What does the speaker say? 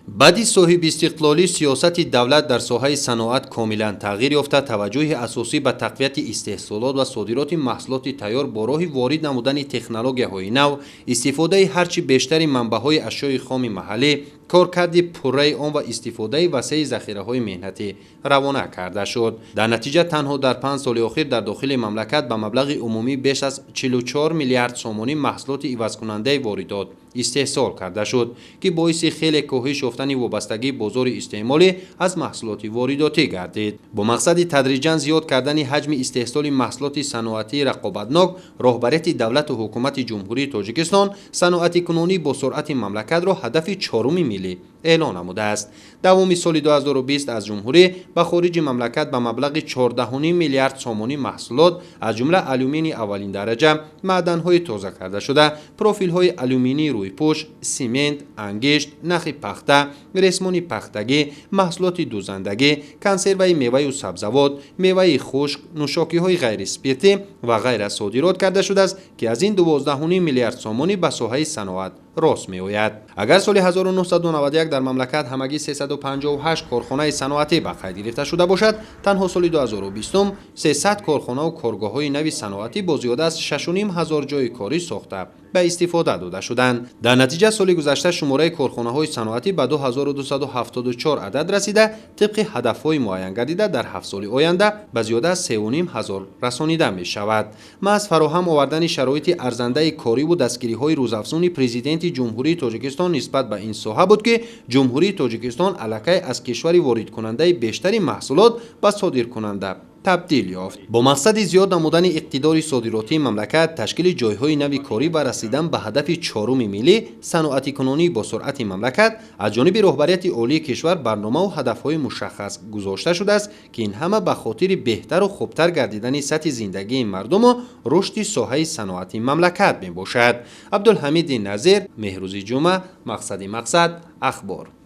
Баъди соҳибистиқлолӣ сиёсати давлат дар соҳаи саноат комилан тағйир ёфта, таваҷҷӯҳи асосӣ ба тақвияти истеҳсолот ва содироти маҳсулоти тайёр бо роҳи ворид намудани технологияҳои нав, истифодаи ҳарчи бештари манбаъҳои ашёи хоми маҳаллӣ, коркарди пурраи он ва истифодаи васеи захираҳои меҳнатӣ равона карда шуд. Дар натиҷа, танҳо дар 5 соли охир дар дохили мамлакат ба маблағи умумӣ беш аз 44 миллиард сомонӣ маҳсулоти ивазкунандаи воридот истеҳсол карда шуд, ки боиси хеле коҳиш ёфтани вобастагии бозори истеъмолӣ аз маҳсулоти воридотӣ гардид. Бо мақсади тадриҷан зиёд кардани ҳаҷми истеҳсоли маҳсулоти саноатии рақобатнок, роҳбарияти давлату ҳукумати Ҷумҳурии Тоҷикистон саноатикунонии босуръати мамлакатро ҳадафи чоруми миллӣ эълон намудааст. Давоми соли 2020 аз ҷумҳурӣ ба хориҷи мамлакат ба маблағи 14,5 миллиард сомонӣ маҳсулот, аз ҷумла алюминии аввалин дараҷа, маъданҳои тоза кардашуда, профилҳои алюминии рӯйпӯш, симент, ангишт, нахи пахта, ресмони пахтагӣ, маҳсулоти дӯзандагӣ, консерваи меваю сабзавот, меваи хушк, нӯшокиҳои ғайриспиртӣ ва ғайра содирот карда шудааст, ки аз ин 12,5 миллиард сомонӣ ба соҳаи саноат рост меояд. Агар соли 1991 дар мамлакат ҳамагӣ 358 корхонаи саноатӣ ба қайд гирифта шуда бошад, танҳо соли 2020 300 корхонаву коргоҳҳои нави саноатӣ бо зиёда аз 6,5 ҳазор ҷойи корӣ сохта ба истифода дода шуданд. Дар натиҷа, соли гузашта шумораи корхонаҳои саноатӣ ба 2274 адад расида, тибқи ҳадафҳои муайянгардида дар 7 соли оянда ба зиёда аз 3,5 ҳазор расонида мешавад. Маҳз фароҳам овардани шароити арзандаи кориву дастгириҳои рӯзафзуни Президенти Ҷумҳурии Тоҷикистон нисбат ба ин соҳа буд, ки Ҷумҳурии Тоҷикистон аллакай аз кишвари воридкунандаи бештари маҳсулот ба содиркунанда табдил ёфт. Бо мақсади зиёд намудани иқтидори содиротии мамлакат, ташкили ҷойҳои нави корӣ ва расидан ба ҳадафи чоруми миллӣ, саноатикунонии босуръати мамлакат, аз ҷониби роҳбарияти олии кишвар барномаву ҳадафҳои мушаххас гузошта шудааст, ки ин ҳама ба хотири беҳтару хубтар гардидани сатҳи зиндагии мардуму рушди соҳаи саноати мамлакат мебошад. Абдулҳамиди Назир, Меҳрӯзи Ҷумъа, Мақсади Мақсад, Ахбор.